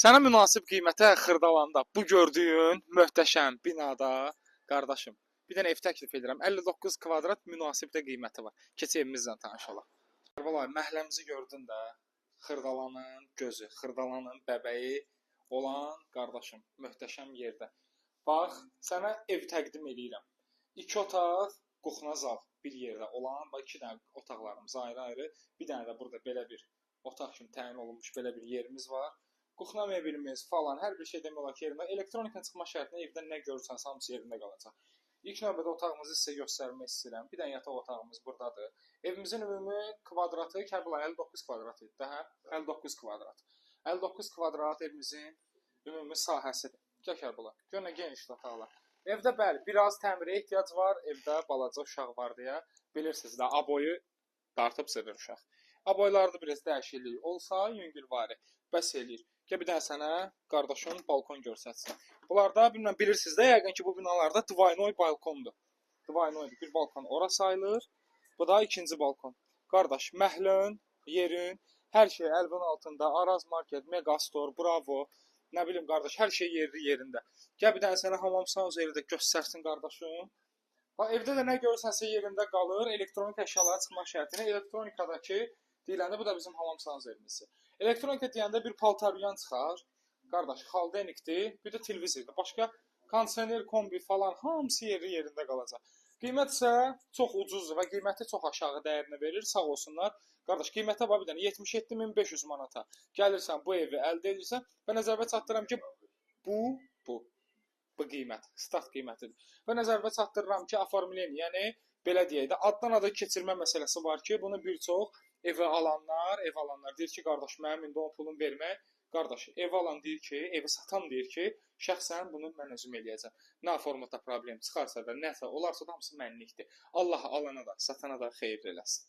Sənə münasib qiymətə Xırdalanda bu gördüyün möhtəşəm binada, qardaşım, bir dənə ev təklif edirəm. 59 kvadrat münasib də qiyməti var. Keç evimizlə tanış olaq. Kərbəlayi, məhəlləmizi gördün də. Xırdalanın gözü, Xırdalanın bəbəyi olan qardaşım, möhtəşəm yerdə. Bax, sənə ev təqdim eləyirəm. İki otaq, quxna zal bir yerdə olan, bax iki dənə otaqlarımız ayrı-ayrı, bir dənə də burada belə bir otaq kimi təyin olunmuş belə bir yerimiz var. Quxna mebelimiz falan, hər bir şey demək olar ki, yerində. Elektronikanın çıxma şərtinə evdə nə görürsən, hamısı yerində qalacaq. İlk növbədə otağımızı sizə göstərmək istəyirəm. Bir dənə yataq otağımız buradadır. Evimizin ümumi kvadratı Kərbəla 59 kvadrat idi də, hə? 59 kvadrat. 59 kvadrat evimizin ümumi sahəsidir. Gəl Kərbəla, gör nə genişdir otaqlar. Evdə bəli, biraz təmirə ehtiyac var. Evdə balaca uşaq var deyə bilirsiniz də, aboyu dartıb sırır uşaq. Aboylarda biraz dəyişiklik olsa yüngülvari bəs eləyir. Gəl bir dənə sənə qardaşın balkon göstərsin. Bunlarda bilmirəm bilirsiniz də, yəqin ki bu binalarda dvaynoy balkondur. Dvaynoydur. Bir balkon ora sayılır. Bu da ikinci balkon. Qardaş, məhlün, yerin, hər şey əlvin altında. Araz Market, Megastor, Bravo, nə bilim qardaş, hər şey yerli yerində. Gəl bir dənə sənə hamam sanuzeli də göstərsin qardaşım. Bax, evdə də nə görürsənsə yerində qalır. Elektronik əşyalara çıxmaq şərtinə elektronikadakı deyiləndə bu da bizim hamam sanuzelimizdir. Elektronika deyəndə bir paltaryan çıxar. Qardaş, xaldenikdir, bir də televizordur. Başqa kondisioner, kombi falan hamısı yerli yerində qalacaq. Qiymət isə çox ucuzdur və qiyməti çox aşağı dəyərinə verir, sağ olsunlar. Qardaş, qiymətə bax bir dənə 77.500 manata gəlirsən bu evi əldə edirsən və nəzərə çatdırıram ki, bu qiymət, start qiymətidir. Və nəzərə çatdırıram ki, aformleniya, yəni belə deyək də, addan ada keçirmə məsələsi var ki, bunu bir çox evi alanlar deyir ki, qardaş, mənim indi o pulunu vermək, qardaş, ev alan deyir ki, evi satan deyir ki, şəxsən bunu mən özüm eləyəcəm. Nə formada problem çıxarsa da, nəsə olarsa da hamısı mənlikdir. Allah alana da, satana da xeyir eləsin.